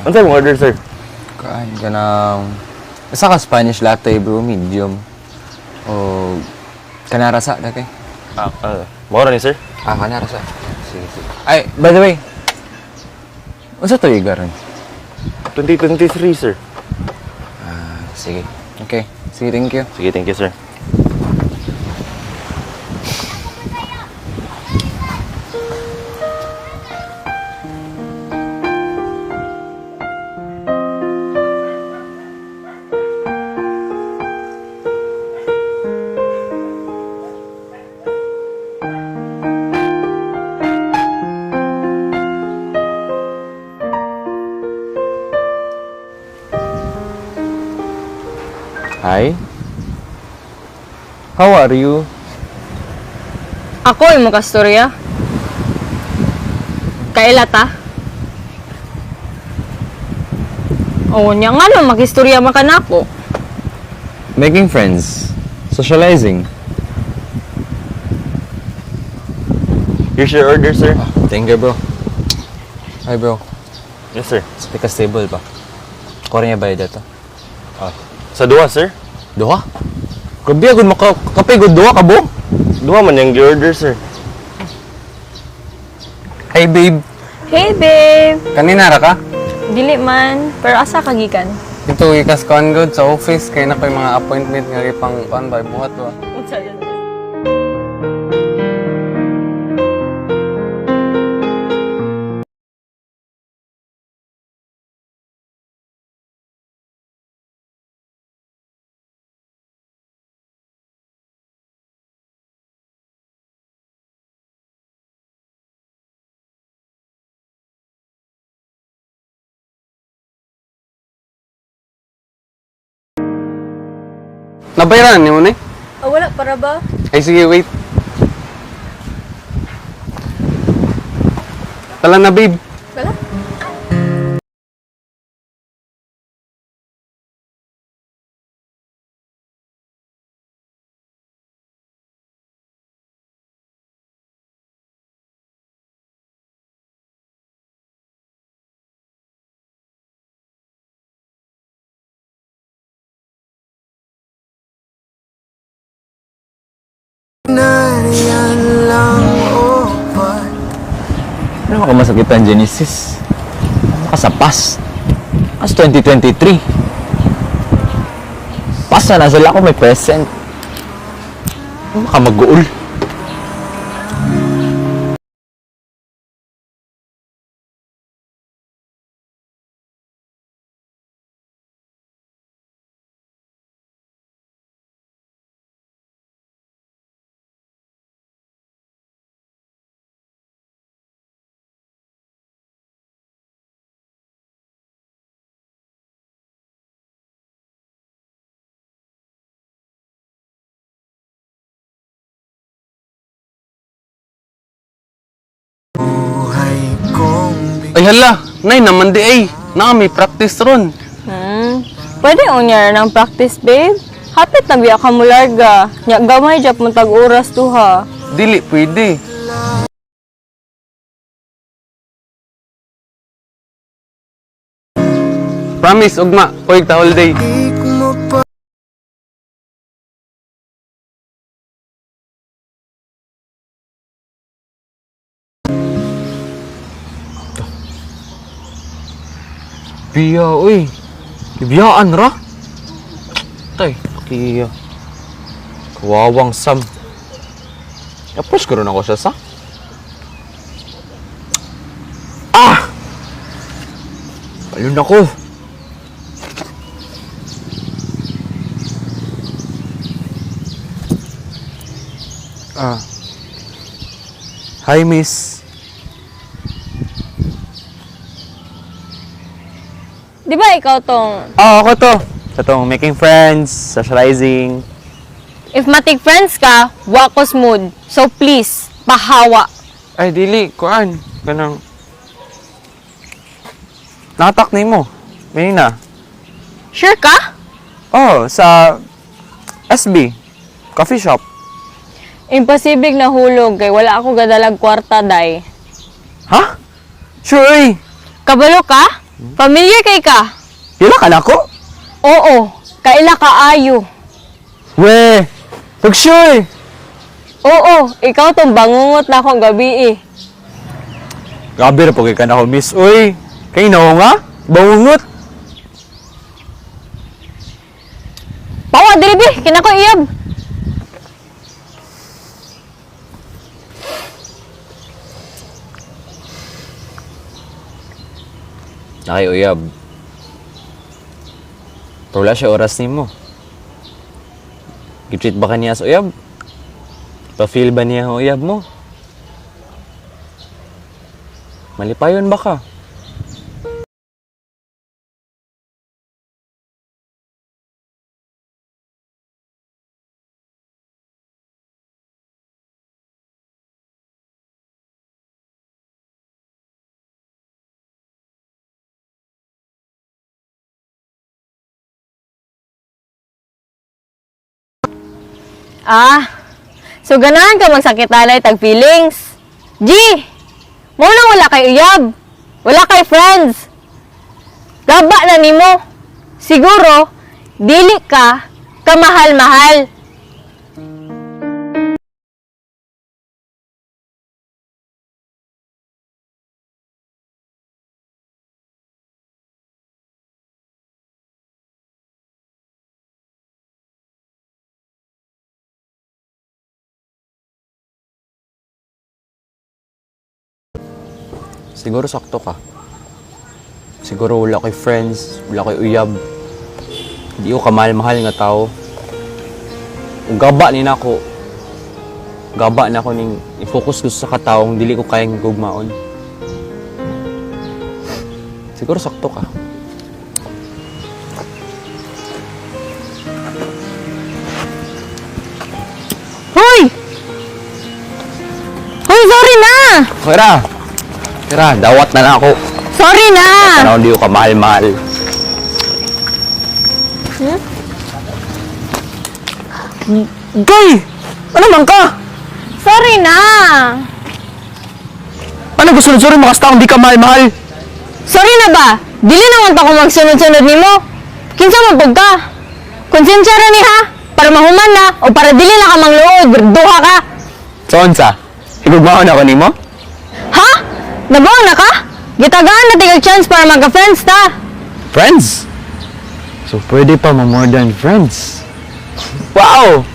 Unsay mong order, sir? Kaan kanang isa ka Spanish latte, bro, medium. O kanara sa dake. Ah, mao ra ni, sir. Ah, kanara sa. Sige, sige. Ay, by the way. Unsa to ron? 2023, sir. Ah, sige. Okay. Sige, thank you. Sige, thank you, sir. Hi. How are you? Ako ay makastorya. Kaila ta? Oo, niya nga no, makistorya man ka nako. Making friends. Socializing. Here's your order, sir. Thank you, bro. Hi, bro. Yes, sir. Sa pikas table ba? Kore niya bayad ito. Ah, sa duha, sir. Duha? Grabe, agad maka kape, good duha ka, bo? Duha man yung order, sir. Hey, babe. Hey, babe! Kanina ra ka? Dili man, pero asa ka gikan? Dito ikas kuan good sa office kay na ko'y mga appointment nga ipang kuan ba buhat ba. Unsa yun? Nabayaran nimo ni? Oh, wala para ba? Ay sige, wait. Tala na, babe. Wala. Ano ka masakitan, Genesis? Ano ka sa past? As 2023. Pasa na sila ako may present. Ano ka mag-uul? Ay hala, nay naman di ay. Na may practice ron. Pwede unya ng practice, babe. Hapit na biya ka mo larga. Nya gamay jap mo tag oras duha. Dili pwede. Promise ugma, koy ta holiday. Biya, uy. Biyaan ra. Tay, kiya. Kawawang Sam. Approach ko rin ako siya sa. Ah! Ayun ako. Ah. Hi, miss. Di ba ikaw tong Ah, ako to. Sa tong making friends, socializing. if matig friends ka, wa ko smooth. So please, pahawa. Ay dili kuan kanang Natak nimo. Menina. Sure ka? Oh, sa SB. Coffee shop. Imposible na hulog kay wala ako gadalag kwarta day. Ha? Sure, uy. Kabalo ka? Familiar kay ka? Pila ka nako? Oo, kaila ka ayo. We, pag-sure. Oo, ikaw tong bangungot na akong gabi eh. Grabe ra po kay ka nako, miss. Uy, kay no nga? Bangungot. Pawa, diri bi, kinako iyab. Nakay uyab. Pero wala siya oras nimo. Gitreat ba ka niya sa uyab? Pa-feel ba niya ang uyab mo? Malipayon ba ka? Ah, so ganahan ka magsakitanay tag feelings. G, mo nang wala kay uyab. Wala kay friends. Gaba na nimo. Siguro, dili ka kamahal-mahal. Siguro sakto ka. Siguro wala kay friends, wala kay uyab. Di ko kamahal-mahal nga tao. Ug gaba ni nako. Gaba na ako ning i-focus ko sa kataong dili ko kayang gugmaon. Siguro sakto ka. Hoy! Hoy, sorry na! Kira! Kira, dawat na lang ako. Sorry na! Panahon di ko kamahal-mahal. Gay! Ano man ka? Sorry na! Ano gusto sorry makasta di ka mahal-mahal? Sorry na ba? Dili naman pa ko magsunod-sunod nimo. Kinsa man pud ka? Konsensya ra ni ha? Para mahuman na o para dili na ka mangluod, duha ka. So, unsa? Higugmaon ako nimo? Ha? Nabuo na ka? Gitagaan na tigag chance para magka-friends ta. Friends? So, pwede pa mo more than friends. Wow!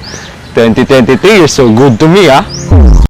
2023, you're so good to me, ah.